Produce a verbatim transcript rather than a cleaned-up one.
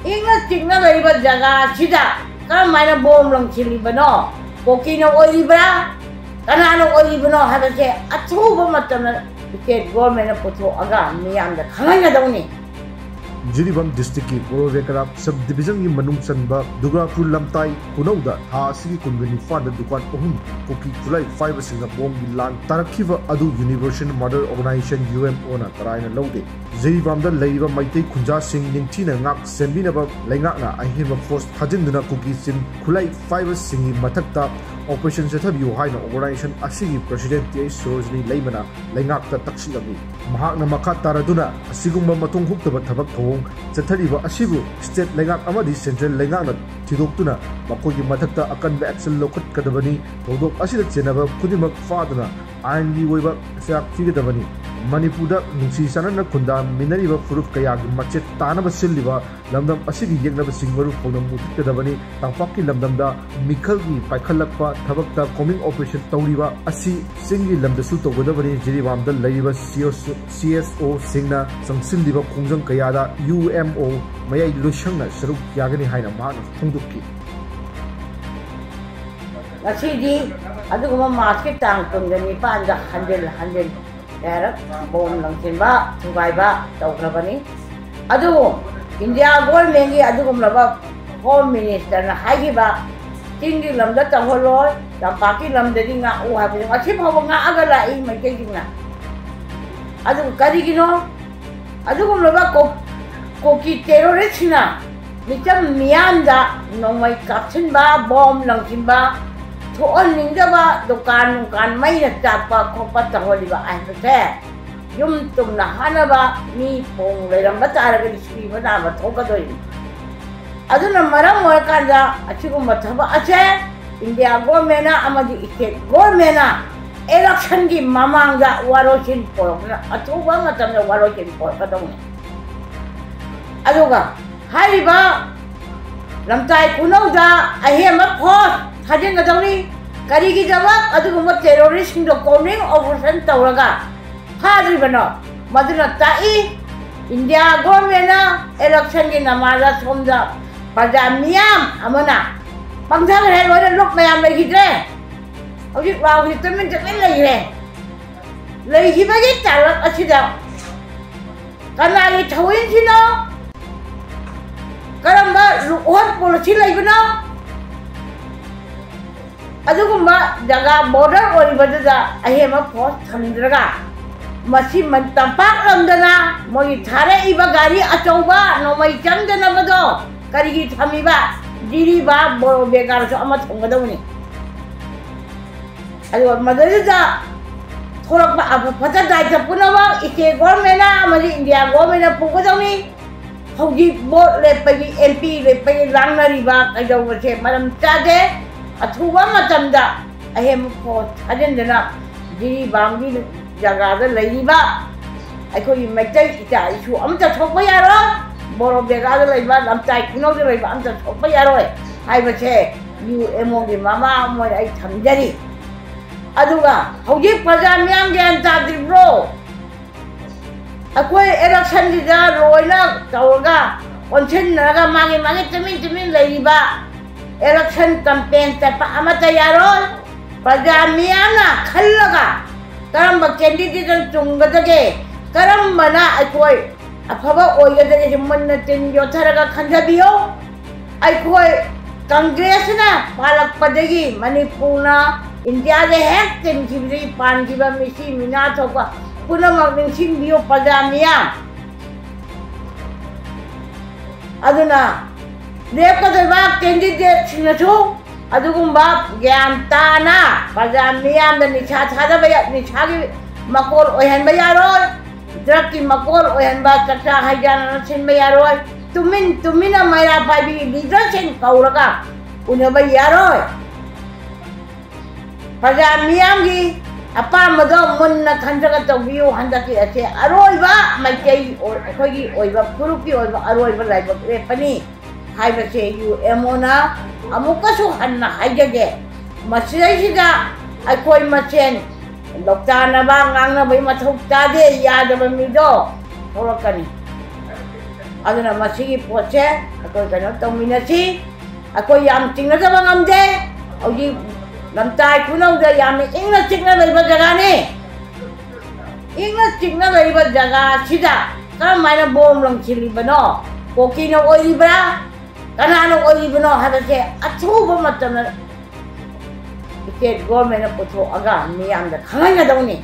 ꯏꯪꯅ ꯆꯤꯛꯅ ꯂꯩꯕ ꯖꯒꯥ ꯑꯁꯤꯗ ꯀꯔꯝ ꯍꯥꯏꯅ ꯕꯣꯝ ꯂꯪꯁꯤꯜꯂꯤꯕꯅꯣ? ꯀꯨꯀꯤꯅ ꯑꯣꯏꯔꯤꯕ꯭ꯔꯥ? ꯀꯅꯥꯅ ꯑꯣꯏꯔꯤꯕꯅꯣ ꯍꯥꯏꯕꯁꯦ ꯑꯊꯨꯕ ꯃꯇꯝꯗ state government ꯅ ꯄꯨꯊꯣꯛꯑꯒ ꯃꯤꯌꯥꯝꯗ ꯈꯪꯍꯟꯒꯗꯧꯅꯤ꯫ ꯖꯤꯔꯤꯕꯥꯝ ꯗꯤꯁꯇ꯭ꯔꯤꯛꯀꯤ ꯕꯣꯔꯣꯕꯦꯀꯔꯥ ꯁꯕ ꯗꯤꯕꯤꯖꯟꯒꯤ ꯃꯅꯨꯡ ꯆꯟꯕ ꯗꯨꯔꯒꯥꯄꯨꯔ ꯂꯝꯇꯥꯏ ꯈꯨꯅꯧꯗ ꯊꯥ ꯑꯁꯤꯒꯤ ꯀꯨꯟꯒ ꯅꯤꯄꯥꯟꯗ ꯗꯨꯀꯥꯟ ꯑꯍꯨꯝ ꯀꯨꯀꯤ ꯈꯨꯠꯂꯥꯏ ꯄꯥꯏꯕꯁꯤꯡꯅ ꯕꯣꯝꯒꯤ ꯂꯥꯟ ꯇꯥꯔꯛꯈꯤꯕ ꯑꯗꯨ Universal Mother Organization, UMO ꯅ ꯇꯔꯥꯏꯅ ꯂꯧꯗꯦ꯫ ꯖꯤꯔꯤꯕꯥꯝꯗ ꯂꯩꯔꯤꯕ ꯃꯩꯇꯩ ꯈꯨꯟꯖꯥꯁꯤꯡ ꯅꯤꯡꯊꯤꯅ ꯉꯥꯛ ꯁꯦꯟꯕꯤꯅꯕ ꯂꯩꯉꯥꯛꯅ ꯑꯍꯦꯟꯕ ꯐꯣꯔꯁ ꯊꯥꯖꯤꯟꯗꯨꯅ ꯀꯨꯀꯤꯁꯤꯡ ꯈꯨꯠꯂꯥꯏ ꯄꯥꯏꯕꯁꯤꯡꯒꯤ ꯃꯊꯛꯇ ꯑꯣꯄꯔꯦꯁꯟ ꯆꯠꯊꯕꯤꯌꯨ ꯍꯥꯏꯅ ꯑꯣꯔꯒꯅꯥꯏꯖꯦꯁꯟ ꯑꯁꯤꯒꯤ ꯄ꯭ꯔꯁꯤꯗꯦꯟ ꯇꯤ ꯑꯩꯆ ꯁꯣꯔꯣꯖꯤꯅꯤ ꯂꯩꯃꯅ ꯂꯩꯉꯥꯛꯇ ꯇꯛꯁꯤꯜꯂꯝꯃꯤ꯫ ꯃꯍꯥꯛꯅ ꯃꯈꯥ ꯇꯥꯔꯗꯨꯅ ꯑꯁꯤꯒꯨꯝꯕ ꯃꯇꯨꯡ ꯍꯨꯛꯇꯕ ꯊꯕꯛ ꯊꯧꯑꯣꯡ ꯆꯠꯊꯔꯤꯕ ꯑꯁꯤꯕꯨ ꯁ꯭ꯇꯦꯠ ꯂꯩꯉꯥꯛ ꯑꯃꯗꯤ ꯁꯦꯟꯇ꯭ꯔꯦꯜ ꯂꯩꯉꯥꯛꯅ ꯊꯤꯗꯣꯛꯇꯨꯅ ꯃꯈꯣꯏꯒꯤ ꯃꯊꯛꯇ ꯑꯀꯟꯕ ꯑꯦꯛꯁꯟ ꯂꯧꯈꯠꯀꯗꯕꯅꯤ꯫ ꯊꯧꯗꯣꯛ ꯑꯁꯤꯗ ꯆꯦꯟꯅꯕ ꯈꯨꯗꯤꯡꯃꯛ ꯐꯥꯗꯨꯅ ꯑꯥꯏꯟꯒꯤ ꯑꯣꯏꯕ ꯆꯩꯔꯥꯛ ꯊꯤꯒꯗꯕꯅꯤ꯫ ꯃꯅꯤꯄꯨꯔꯗ ꯅꯨꯡꯁꯤ ꯆꯥꯟꯅꯅ ꯈꯨꯟꯗꯥꯃꯤꯟꯅꯔꯤꯕ ꯐꯨꯔꯨꯞ ꯀꯌꯥꯒꯤ ꯃꯆꯦꯠ ꯇꯥꯅꯕ ꯁꯤꯜꯂꯤꯕ ꯂꯝꯗꯝ ꯑꯁꯤꯒꯤ ꯌꯦꯛꯅꯕꯁꯤꯡ ꯃꯔꯨ ꯐꯧꯅ ꯃꯨꯊꯠꯀꯗꯕꯅꯤ꯫ ꯇꯝꯄꯥꯛꯀꯤ ꯂꯝꯗꯝꯗ ꯃꯤꯈꯜꯒꯤ ꯄꯥꯏꯈꯠꯂꯛꯄ ꯊꯕꯛꯇ ꯀꯣꯃꯤꯡ ꯑꯣꯄꯔꯦꯁꯟ ꯇꯧꯔꯤꯕ ꯑꯁꯤ ꯆꯤꯡꯒꯤ ꯂꯝꯗꯁꯨ ꯇꯧꯒꯗꯕꯅꯤ꯫ ꯖꯤꯔꯤꯕꯥꯝꯗ ꯂꯩꯔꯤꯕ ꯁꯤ ꯑꯦꯁ ꯑꯣꯁꯤꯡꯅ ꯆꯪꯁꯤꯜꯂꯤꯕ ꯈꯣꯡꯖꯪ ꯀꯌꯥꯗ ꯌꯨ ꯑꯦꯝ ꯑꯣ ꯃꯌꯥꯏ ꯂꯣꯏꯁꯪꯅ ꯁꯔꯨꯛ ꯌꯥꯒꯅꯤ ꯍꯥꯏꯅ ꯃꯍꯥꯛꯅ ꯐꯣꯡꯗꯣꯛꯈꯤ꯫ ꯉꯁꯤꯗꯤ ꯑꯗꯨꯒꯨꯝꯕ ꯃꯥꯔꯆꯀꯤ ꯇꯥꯡ ꯀꯨꯟꯒ ꯅꯤꯄꯥꯟꯗ ꯍꯟꯖꯤꯜ ꯍꯟꯖꯤꯜ ꯀꯌꯥꯔꯛ ꯕꯣꯝ ꯂꯪꯁꯤꯟꯕ, ꯊꯨꯒꯥꯏꯕ ꯇꯧꯈ꯭ꯔꯕꯅꯤ꯫ ꯑꯗꯨꯕꯨ ꯏꯟꯗꯤꯌꯥ ꯒꯣꯔꯃꯦꯟꯒꯤ ꯑꯗꯨꯒꯨꯝꯂꯕ ꯍꯣꯝ ꯃꯤꯅꯤꯁꯇꯔꯅ ꯍꯥꯏꯈꯤꯕ, "ꯆꯤꯡꯒꯤ ꯂꯝꯗ ꯇꯧꯍꯜꯂꯣꯏ, ꯇꯝꯄꯥꯛꯀꯤ ꯂꯝꯗꯗꯤ ꯉꯥꯛꯎ" ꯍꯥꯏꯕꯗꯨ ꯉꯁꯤ ꯐꯥꯎꯕ ꯉꯥꯛꯑꯒ ꯂꯥꯛꯏ ꯃꯩꯇꯩꯁꯤꯡꯅ꯫ ꯑꯗꯨꯕꯨ ꯀꯔꯤꯒꯤꯅꯣ ꯑꯗꯨꯒꯨꯝꯂꯕ ꯀꯣ-, ꯀꯣꯀꯤ ꯇꯦꯔꯣꯔꯤꯁꯁꯤꯡꯅ ꯃꯤꯆꯝ ꯃꯤꯌꯥꯝꯗ ꯅꯣꯡꯃꯩ ꯀꯥꯞꯁꯤꯟꯕ, ꯕꯣꯝ ꯂꯪꯁꯤꯟꯕ, ꯊꯣꯛꯍꯟꯅꯤꯡꯗꯕ ꯗꯨꯀꯥꯟ ꯅꯨꯡꯀꯥꯟ ꯃꯩꯅ ꯆꯥꯛꯄ ꯈꯣꯠꯄ ꯇꯧꯍꯜꯂꯤꯕ ꯍꯥꯏꯕꯁꯦ, ꯌꯨꯝ ꯇꯨꯝꯅ ꯍꯥꯠꯅꯕ ꯃꯤ ꯄꯣꯡ ꯂꯩꯔꯝꯕ ꯇꯥꯔꯒꯗꯤ ꯁꯤꯕ ꯅꯥꯕ ꯊꯣꯛꯀꯗꯣꯏꯅꯤ꯫ ꯑꯗꯨꯅ ꯃꯔꯝ ꯑꯣꯏꯔꯀꯥꯟꯗ ꯑꯁꯤꯒꯨꯝꯕ ꯊꯕꯛ ꯑꯁꯦ ꯏꯟꯗꯤꯌꯥ ꯒꯣꯔꯃꯦꯟꯅ ꯑꯃꯗꯤ ꯁ꯭ꯇꯦꯠ ꯒꯣꯔꯃꯦꯟꯅ ꯏꯂꯦꯛꯁꯟꯒꯤ ꯃꯃꯥꯡꯗ ꯋꯥꯔꯣꯏꯁꯤꯟ ꯄꯣꯔꯛꯇꯨꯅ ꯑꯊꯨꯕ ꯃꯇꯝꯗ ꯋꯥꯔꯣꯏꯁꯤꯟ ꯄꯣꯔꯛꯀꯗꯧꯅꯤ꯫ ꯑꯗꯨꯒ ꯍꯥꯏꯔꯤꯕ ꯂꯝꯇꯥꯏ ꯈꯨꯅꯧꯗ ꯑꯍꯦꯟꯕ ꯐꯣꯔꯁ ꯊꯥꯖꯤꯟꯒꯗꯧꯔꯤ꯫ ꯀꯔꯤꯒꯤꯗꯃꯛ ꯑꯗꯨꯒꯨꯝꯕ ꯇꯦꯔꯣꯔꯤꯁꯁꯤꯡꯗꯣ ꯀꯣꯃꯤꯡ ꯑꯣꯄꯔꯦꯁꯟ ꯇꯧꯔꯒ ꯐꯥꯗ꯭ꯔꯤꯕꯅꯣ? ꯃꯗꯨꯅ ꯇꯥꯛꯏ, ꯏꯟꯗꯤꯌꯥ ꯒꯣꯔꯃꯦꯟꯅ ꯏꯂꯦꯛꯁꯟꯒꯤ ꯅꯃꯥꯗ ꯁꯣꯝꯗ ꯄ꯭ꯔꯖꯥ ꯃꯤꯌꯥꯝ ꯑꯃꯅ ꯄꯪꯊꯈ꯭ꯔꯦ, ꯂꯣꯏꯅ ꯂꯨꯞ ꯃꯌꯥꯝ ꯂꯩꯈꯤꯗ꯭ꯔꯦ꯫ ꯍꯧꯖꯤꯛ ꯂꯥꯎꯁꯤ ꯇꯨꯃꯤꯟ ꯇꯨꯃꯤꯟ ꯂꯩꯈ꯭ꯔꯦ꯫ ꯂꯩꯈꯤꯕꯒꯤ ꯇꯥꯂꯛ ꯑꯁꯤꯗ ꯀꯅꯥꯒꯤ ꯊꯧꯑꯣꯏꯁꯤꯅꯣ? ꯀꯔꯝꯕ ꯂꯨꯞꯍꯣꯜ ꯄꯣꯂꯤꯁꯤ ꯂꯩꯕꯅꯣ? ꯑꯗꯨꯒꯨꯝꯕ ꯖꯒꯥ ꯕꯣꯔꯗꯔ ꯑꯣꯏꯔꯤꯕꯗꯨꯗ ꯑꯍꯦꯟꯕ ꯐꯣꯔꯁ ꯊꯝꯗ꯭ꯔꯒ ꯃꯁꯤ ꯃꯟ-, ꯇꯝꯄꯥꯛ ꯂꯝꯗꯅ ꯃꯣꯏꯒꯤ ꯊꯥꯔꯛꯏꯕ ꯒꯥꯔꯤ ꯑꯆꯧꯕ ꯅꯣꯡꯃꯩ ꯆꯪꯗꯅꯕꯗꯣ ꯀꯔꯤꯒꯤ ꯊꯝꯃꯤꯕ? ꯖꯤꯔꯤꯕꯥꯝ ꯕꯣꯔꯣ ꯕꯦꯒꯥꯔꯁꯨ ꯑꯃ ꯊꯝꯒꯗꯧꯅꯤ꯫ ꯑꯗꯨꯒ ꯃꯗꯨꯗ ꯊꯣꯛꯂꯛꯄ ꯑꯐ ꯐꯠꯇ ꯗꯥꯏꯇ ꯄꯨꯝꯅꯃꯛ ꯏꯁꯇꯦꯠ ꯒꯣꯔꯃꯦꯟꯅ ꯑꯃꯗꯤ ꯏꯟꯗꯤꯌꯥ ꯒꯣꯔꯃꯦꯟꯅ ꯄꯨꯒꯗꯧꯅꯤ꯫ ꯍꯧꯖꯤꯛ ꯚꯣꯠ ꯂꯦꯞꯄꯒꯤ, ꯑꯦꯝ ꯄꯤ ꯂꯦꯞꯄꯒꯤ ꯂꯥꯡꯅꯔꯤꯕ ꯀꯩꯗꯧꯕꯁꯦ ꯃꯔꯝ ꯆꯥꯗꯦ꯫ ꯑꯊꯨꯕ ꯃꯇꯝꯗ ꯑꯍꯦꯟꯕ ꯐꯣꯔꯁ ꯊꯥꯖꯤꯟꯗꯅ ꯖꯤꯔꯤꯕꯥꯝꯒꯤ ꯖꯒꯥꯗ ꯂꯩꯔꯤꯕ ꯑꯩꯈꯣꯏꯒꯤ ꯃꯩꯇꯩ ꯏꯆꯥ ꯏꯁꯨ ꯑꯝꯇ ꯊꯣꯛꯄ ꯌꯥꯔꯣꯏ, ꯕꯣꯔꯣ ꯕꯦꯒꯥꯗ ꯂꯩꯕ, ꯂꯝꯇꯥꯏ ꯈꯨꯅꯧꯗ ꯂꯩꯕ ꯑꯝꯇ ꯊꯣꯛꯄ ꯌꯥꯔꯣꯏ ꯍꯥꯏꯕꯁꯦ ꯌꯨ ꯑꯦꯝ ꯑꯣꯒꯤ ꯃꯃꯥ ꯑꯣꯏꯅ ꯑꯩ ꯊꯝꯖꯔꯤ꯫ ꯑꯗꯨꯒ ꯍꯧꯖꯤꯛ ꯄ꯭ꯔꯖꯥ ꯃꯤꯌꯥꯝ ꯒ꯭ꯌꯥꯟ ꯇꯥꯗ꯭ꯔꯤꯕ꯭ꯔꯣ? ꯑꯩꯈꯣꯏ ꯏꯂꯦꯛꯁꯟꯁꯤꯗ ꯂꯣꯏꯅ ꯇꯧꯔꯒ ꯑꯣꯟꯁꯤꯟꯅꯔꯒ ꯃꯥꯒꯤ ꯃꯥꯒꯤ ꯇꯨꯃꯤꯟ ꯇꯨꯃꯤꯟ ꯂꯩꯔꯤꯕ ꯏꯂꯦꯛꯁꯟ ꯀꯦꯝꯄꯦꯟ ꯆꯠꯄ ꯑꯃꯠꯇ ꯌꯥꯔꯣꯏ꯫ ꯄ꯭ꯔꯖꯥ ꯃꯤꯌꯥꯝꯅ ꯈꯜꯂꯒ ꯀꯔꯝꯕ ꯀꯦꯟꯗꯤꯗꯦꯠꯅ ꯆꯨꯝꯒꯗꯒꯦ, ꯀꯔꯝꯕꯅ ꯑꯩꯈꯣꯏ ꯑꯐꯕ ꯑꯣꯏꯒꯗꯒꯦꯁꯦ ꯃꯨꯟꯅ ꯇꯤꯟ ꯌꯣꯠꯊꯔꯒ ꯈꯟꯊꯕꯤꯌꯨ꯫ ꯑꯩꯈꯣꯏ ꯀꯪꯒ꯭ꯔꯦꯁꯅ ꯄꯥꯜꯂꯛꯄꯗꯒꯤ ꯃꯅꯤꯄꯨꯔꯅ ꯏꯟꯗꯤꯌꯥꯗ ꯍꯦꯛ ꯇꯤꯟꯈꯤꯕꯗꯒꯤ ꯄꯥꯟꯈꯤꯕ ꯃꯤꯆꯤ ꯃꯤꯅꯥ ꯊꯣꯛꯄ ꯄꯨꯝꯅꯃꯛ ꯅꯤꯡꯁꯤꯡꯕꯤꯌꯨ ꯄ꯭ꯔꯖꯥ ꯃꯤꯌꯥꯝ꯫ ꯑꯗꯨꯅ ꯂꯦꯞꯀꯗꯧꯔꯤꯕ ꯀꯦꯟꯗꯤꯗꯦꯠꯁꯤꯡꯅꯁꯨ ꯑꯗꯨꯒꯨꯝꯕ ꯒ꯭ꯌꯥꯟ ꯇꯥꯅ ꯄ꯭ꯔꯖꯥ ꯃꯤꯌꯥꯝꯗ ꯅꯤꯁꯥ ꯊꯥꯗꯕ ꯌꯥ-, ꯅꯤꯁꯥꯒꯤ ꯃꯀꯣꯜ ꯑꯣꯏꯍꯟꯕ ꯌꯥꯔꯣꯏ, ꯗ꯭ꯔꯒꯀꯤ ꯃꯀꯣꯜ ꯑꯣꯏꯍꯟꯕ, ꯆꯥꯛꯆꯥ ꯍꯩꯖꯥꯟꯅꯅ ꯁꯤꯟꯕ ꯌꯥꯔꯣꯏ, ꯇꯨꯃꯤꯟ ꯇꯨꯃꯤꯟꯅ ꯃꯩꯔꯥ ꯄꯥꯏꯕꯤ ꯂꯤꯗꯔꯁꯤꯡ ꯀꯧꯔꯒ ꯎꯅꯕ ꯌꯥꯔꯣꯏ꯫ ꯄ꯭ꯔꯖꯥ ꯃꯤꯌꯥꯝꯒꯤ ꯑꯄꯥꯝꯕꯗꯣ ꯃꯨꯟꯅ ꯈꯟꯊꯒ ꯇꯧꯕꯤꯌꯨ꯫ ꯍꯟꯗꯛꯀꯤ ꯑꯁꯦ ꯑꯔꯣꯏꯕ ꯃꯩꯇꯩ ꯑꯣ-, ꯑꯩꯈꯣꯏꯒꯤ ꯑꯣꯏꯕ ꯐꯨꯔꯨꯞꯀꯤ ꯑꯣꯏꯕ ꯑꯔꯣꯏꯕ ꯂꯥꯏꯕꯛ ꯂꯦꯞꯄꯅꯤ ꯍꯥꯏꯕꯁꯦ ꯌꯨ ꯑꯦꯝ ꯑꯣꯅ ꯑꯃꯨꯛꯀꯁꯨ ꯍꯟꯅ ꯍꯥꯏꯖꯒꯦ꯫ ꯃꯁꯤꯗꯩꯁꯤꯗ ꯑꯩꯈꯣꯏ ꯃꯁꯦꯟ ꯂꯧꯇꯥꯅꯕ ꯉꯥꯡꯅꯕꯒꯤ ꯃꯊꯧ ꯇꯥꯗꯦ꯫ ꯌꯥꯗꯕ ꯃꯤꯗꯣ ꯊꯣꯛꯂꯛꯀꯅꯤ꯫ ꯑꯗꯨꯅ ꯃꯁꯤꯒꯤ ꯄꯣꯠꯁꯦ ꯑꯩꯈꯣꯏ ꯀꯩꯅꯣ ꯇꯧꯃꯤꯟꯅꯁꯤ꯫ ꯑꯩꯈꯣꯏ ꯌꯥꯝ ꯆꯤꯡꯅꯗꯕ ꯉꯝꯗꯦ꯫ ꯍꯧꯖꯤꯛ ꯂꯝꯇꯥꯏ ꯈꯨꯅꯧꯗ ꯌꯥꯝꯅ ꯏꯪꯅ ꯆꯤꯛꯅ ꯂꯩꯕ ꯖꯒꯥꯅꯤ꯫ ꯏꯪꯅ ꯆꯤꯛꯅ ꯂꯩꯕ ꯖꯒꯥꯁꯤꯗ ꯀꯔꯝ ꯍꯥꯏꯅ ꯕꯣꯝ ꯂꯪꯁꯤꯜꯂꯤꯕꯅꯣ? ꯀꯣꯀꯤꯅ ꯑꯣꯏꯔꯤꯕ꯭ꯔꯥ? ꯀꯅꯥꯅ ꯑꯣꯏꯔꯤꯕꯅꯣ ꯍꯥꯏꯕꯁꯦ ꯑꯊꯨꯕ ꯃꯇꯝꯗ state government ꯄꯨꯊꯣꯛꯑꯒ ꯃꯤꯌꯥꯝꯗ ꯈꯪꯍꯟꯒꯗꯧꯅꯤ꯫